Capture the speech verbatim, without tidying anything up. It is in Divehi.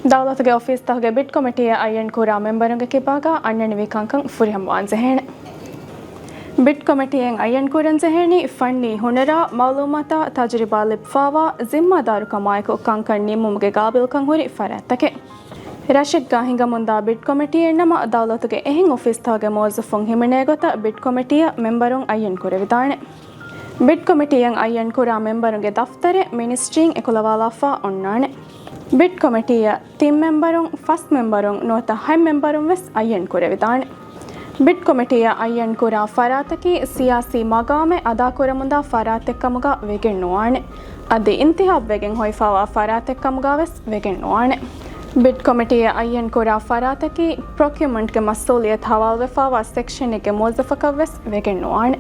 ދައުލަތުގެ އޮފީސްތަކުގެ ބިޑް ކޮމިޓީއަށް އައްޔަން ކުރާ މެމްބަރުންގެ ކިބާގަ އަންނަނިވި ކަންކަން ފުރިހަމަވާން ޖެހޭނެ. ބިޑް ކޮމިޓީއަށް އައްޔަން ކުރަން ޖެހޭނީ ފަންނީ ހުނަރާ، މައުލޫމާތާ، ތަޖުރިބާ ލިބިފާވާ، ޒިންމާދާރުކަމާއެކު ކަންކަން ނިންމުމުގެ ގާބިލްކަން ހުރި ފަރާތްތަކެއް. ރަށެއްގަ ހިނގަމުންދާ ބިޑް ކޮމިޓީއެއްނަމަ، ދައުލަތުގެ އެހެން އޮފީސްތަކުގެ މުވައްޒަފުން ހިމެނޭ ގޮތަށް ބިޑް ކޮމިޓީއަށް މެމްބަރުން އައްޔަން ކުރެވިދާނެ. ބިޑް ކޮމިޓީއަށް އައްޔަން ކުރާ މެމްބަރުންގެ ދަފްތަރެއް މިނިސްޓްރީން އެކުލަވާލާފަ އޮންނާނެ. ބިޑް ކޮމިޓީއަށް ތިން މެމްބަރުން، ފަސް މެމްބަރުން ނުވަތަ ހަތް މެމްބަރުން ވެސް އައްޔަން ކުރެވިދާނެ. ބިޑް ކޮމިޓީއަށް އައްޔަން ކުރާ ފަރާތަކީ ސިޔާސީ މަގާމެއް އަދާކުރަމުންދާ ފަރާތެއްކަމުގަ ވެގެން ނުވާނެ. އަދި އިންތިހާބުވެގެން ހޮވިފާވާ ފަރާތެއްކަމުގަ ވެސް ވެގެން ނުވާނެ. ބިޑް ކޮމިޓީއަށް އައްޔަން ކުރާ ފަރާތަކީ ޕްރޮކިއުމަންޓްގެ މަސްއޫލިއްޔަތު ހަވާލުވެފާވާ ސެކްޝަނެއްގެ މުވައްޒަފަކަށް ވެސް ވެގެން ނުވާނެ.